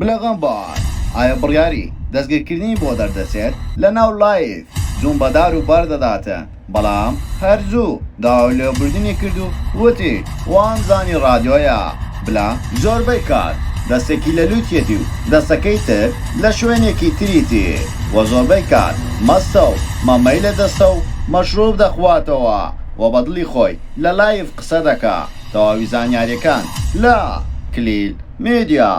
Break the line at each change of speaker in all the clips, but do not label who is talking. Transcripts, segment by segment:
بلە غەمبار ئایا بڕیاری دەستگیرکردنی بۆ دەردەچێت لەناو live جوون بە دار و بەرد دەداتن بەڵام هەر زوو داوای لێبوردنی کرد و وتی وامزانی ڕادیۆیە بلە زۆربەی کات دەستێکی لە لوتیەتی و دەستەکەی تر لە شوێنێکی تریتی و زۆربەی کات مەستە و مەمەی لە دەستە و مەشروب دەخواتەوە و بە دڵی خۆی لە live قسە دەکا تەواوی زانیاریەکان لە کلیل میدیا.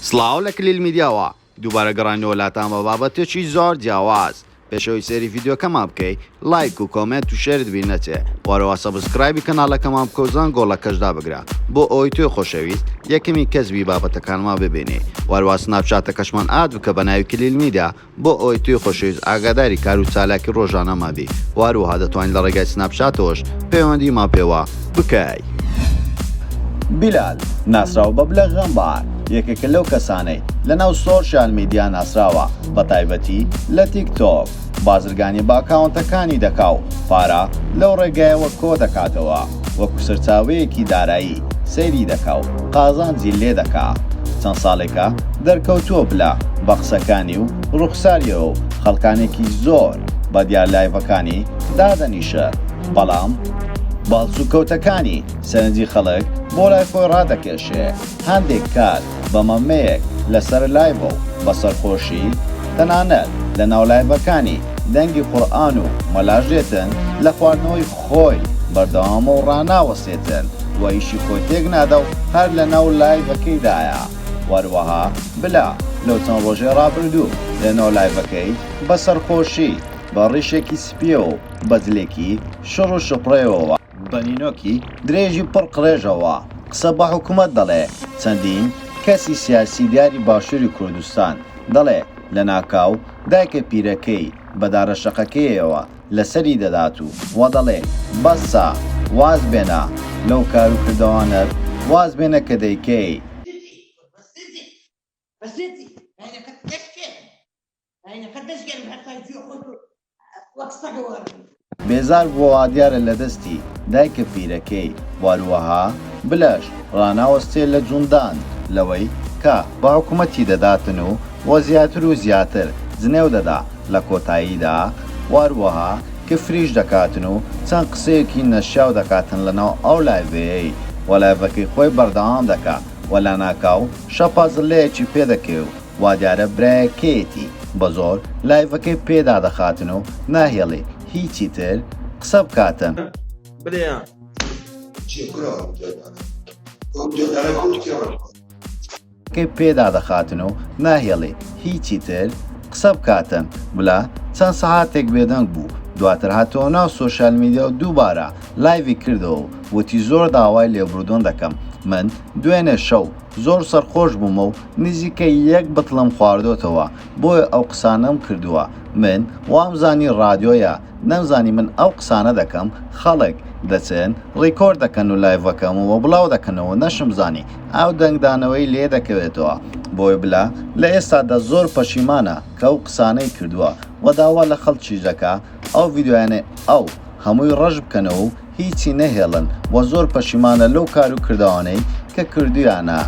سڵاو لە کلیل میدیاوە دووبارە گەڕاینەوە لاتان بە بابەتێکی زۆر جیاواز پێش ئەوەی سەیری ڤیدیۆکەمان بکەی لایک و comment و share ت بیر نەچێ وەرەوە subscribe ی کەناڵەکەمان بکە و زەنگۆڵەکەش دابگرە بۆ ئەوەی تۆی خۆشەویست یەکەمین کەس بی بابەتەکانمان ببینی وەرەوە سناپچاتەکەشمان add بکە بە ناوی کلیل میدیا بۆ ئەوەی تۆی خۆشەویست ئاگاداری کار و چالاکی ڕۆژانەمان بی و هەروەها دەتوانی لە ڕێگای سناپچاتەوەش پەیوەندیمان پێوە بکەی. بیلال، ناسراو بە بلە غەمبار، یەکێکە لەو کەسانەی لەناو سۆشیال میدیا ناسراوە، بەتایبەتی لە تیک تۆک، بازرگانی بە ئەکاونتەکانی دەکا و پارە لەو ڕێگایەوە کۆدەکاتەوە، وەکو سەرچاوەیەکی دارایی سەیری دەکا و قازانجی لێ دەکا. چەند ساڵێکە دەرکەوتووە بلە بە قسەکانی و ڕوخساریەوە و خەڵکانێکی زۆر بە دیار لایڤەکانی دادەنیشن، بەڵام بە هەڵسوکەوتەکانی سەرنجی خەڵک بۆ لای خۆی ڕادەکێشێ، هەندێک کات بە مەمەیەک لەسەر لایڤە و بە سەرخۆشی، تەنانەت لە ناو لایڤەکانی دەنگی قورئان و مەلاش دێتن، لە خواردنەوەی خۆی بەردەوامە و ڕاناوەستێتن و ئیشی خۆی تێک نادا و هەر لە ناو لایڤەکەیدایە. وەروەها بلە لەو چەند ڕۆژەی ڕابردوو لە ناو لایڤەکەی بە سەرخۆشی، بە ڕیشێکی سپییەوە و بە جلێکی شڕ و شپرەیەوە، بە نینۆکی درێژی پڕ قڕێژەوە قسە بە حکومەت دەڵێ، چەندین کەسی سیاسی دیاری باشووری کوردستان دەڵێ لەناکاو دایکە پیرەکەی بە دارە شەقەکەیەوە لەسەری دەدات و وە دەڵێ بەسە واز بێنە لەو کار و کردەوانەت واز بێنە کە دەیکەی. بێزار بووە وادیارە لەدەستی دایکە پیرەکەی واروەها بلەش ڕاناوەستێ لە جوندان لەوەی کە بە حکومەتی دەداتن و وە زیاتر و زیاتر جنێو دەدا لە کۆتاییدا واروەها کفریش دەکاتن و چەند قسەیەکی نەشیاو دەکاتن لەناو ئەو لایڤەیەی وە لایڤەکەی خۆی بەردەوام دەکا وە لەناکاو شەپازلەیەکی پێدەکەوێ و وادیارە برایەکەیەتی بەزۆر لایڤەکەی پێ دادەخاتن و ناهێڵی هیچی تر قسە بکاتن. کەی پێ دادەخاتن و ناهێڵی هیچی تر قسە بکاتن بلا چەند سەعاتێک بێدەنگ بوو دواتر هاتەوە ناو سۆشیال میدیا و دووبارە لایڤی کردەوە و وتی زۆر داوای لێبوردن دەکەم من دوێنێ شەو زۆر سەرخۆش بوومە و نزیکەی یەک بتڵم خواردۆتەوە بۆیە ئەو قسانەم کردووە من وامزانی ڕادیۆیە نەمزانی من ئەو قسانە دەکەم خەڵک دەچن ڕیکۆرد دەکەن و لایڤەکەم و بڵاو دەکەنەوە نەشمزانی ئەو دەنگدانەوەی لێ دەکەوێتەوە بۆیە بلە لە ئێستادا زۆر پەشیمانە کە ئەو قسانەی کردووە و داوا لە خەڵکیش دەکا ئەو ڤیدیۆیانەی ئەو هەمووی ڕەش بکەنەوە و هیچی نەهێڵن و زۆر پەشیمانە لەو کار و کردەوانەی کە کردویانە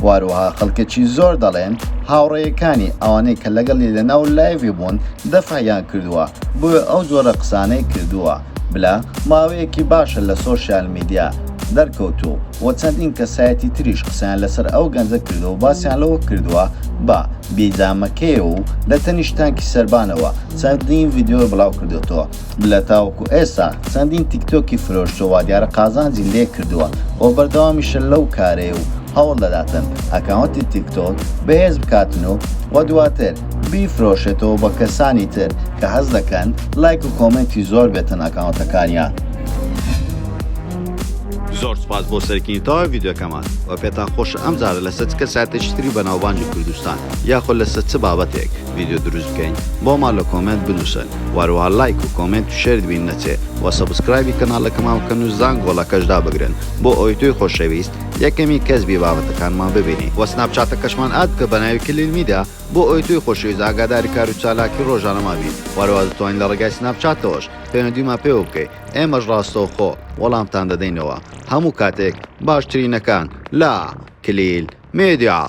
واروەها خەڵکێکی زۆر دەڵێن هاوڕێیەکانی ئەوانەی کە لەگەڵی لەناو لایڤی بوون دەفعیان کردووە بۆیە ئەو جۆرە قسانەی کردووە بلە ماوەیەکی باشە لە سۆشیال میدیا دەرکەوتوو و چەندین کەسایەتی تریش قسەیان لەسەر ئەو گەنجە کردووە و باسیان لەوە کردووە بە بیجامەکەیەوە و لە تەنیشت تانکی سەربانەوە چەندین ڤیدیۆی بڵاو کردۆتەوە بلە تاوەکو ئێستا چەندین تیکتۆکی فرۆشتووە وادیارە قازانجی لێ کردووە و بەردەوامیشە لەو کارەی و هەوڵ دەداتن ئەکاونتی تیکتۆک بەهێز بکاتن و و دواتر بیفرۆشێتەوە بە کەسانی تر کە حەز دەکەن لایک و comment ی زۆر بێتن ئەکاونتەکانیان. زۆر سوپاس بۆ سەیرکردنی تەواوی ڤیدیۆکەمان وە پێتان خۆشە ئەم جارە لەسەر چ کەسایەتێکی تری بەناوبانگی کوردستان یاخود لەسەر چ بابەتێک ڤیدیۆ دروست بکەین بۆمان لە comment بنوسن وەهەروەها لایک و comment و share ت بیر نەچێ وە subscribe ی کەناڵەکەمان بکەن و زانگۆڵەکەش دابگرن بۆ ئەوەی تۆی خۆشەویست یەکەمین کەس بی بابەتەکانمان ببینی وە سناپچاتەکەشمان add بکە بەناوی کلیل میدیا بۆ ئەوەی تۆی خۆشەویست ئاگاداری کارو چالاکی ڕۆژانەمان بی وەهەروەها دەتوانی لە ڕێگای سناپچاتەوەش. پەیوەندیمان پێوە بکەی ئێمەش ڕاستەوخۆ وەڵامتان دەدەینەوە هەموو کاتێک باشترینەکان لە کلیل میدیا.